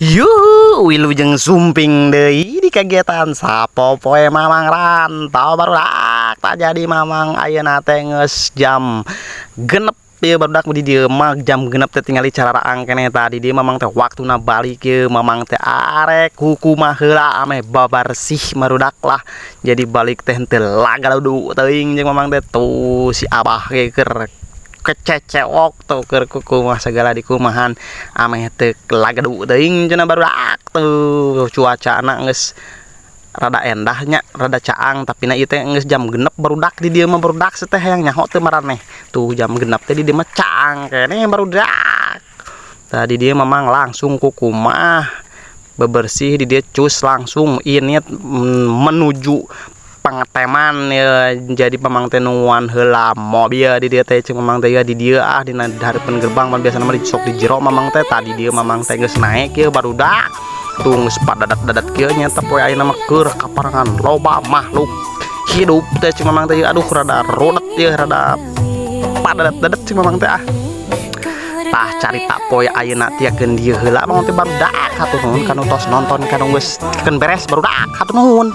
Yuhu, wilujeng sumping deui di kegiatan sapopoe Mamang rantau, barudak. Tah, jadi Mamang ayeuna teh geus jam 6 ieu, barudak. Di dieu mah jam 6 teh tingali cararaang keneh. Tadi dieu Mamang teh waktuna balik ieu. Mamang teh arek kukumah heula ameh babarsih, barudak lah. Jadi balik teh henteu lagaludu teuing jeung Mamang teh. Tuh, si Abah ge keur kececewok tuh, keur kukumah segala dikumahan ameh teu lagadu teuing cenah, barudak. Tuh, cuacana geus rada endahnya, rada caang, tapi na ieu teh geus jam 6, barudak. Di dieu mah, barudak, teh hayang nyaho teu maraneh? Tuh, jam 6 teh di dieu mah caang keneh, barudak. Tadi dia Mamang langsung kukumah, bebersih di dieu, cus langsung ini menuju pengeteman ya. Jadi Mamang teh nungguan heula mobil di dieu teh. Cek Mamang teh ya, di dieu ah, dina hareupeun gerbang pan biasana mah sok di jero Mamang teh. Tadi dieu Mamang teh geus naek ya, barudak. Tuh, geus padadat-dadat kieu nya poe ayeuna mah keur kaparangan loba makhluk hidup teh. Cek Mamang teh, aduh, rada rudet ya, rada padadat-dadat cek Mamang teh ah. Tah, carita poe ayeuna tiakeun dieu heula, Mamang teh, barudak. Hatur nuhun kanu tos nonton, kanu geus keun beres, barudak. Hatur nuhun.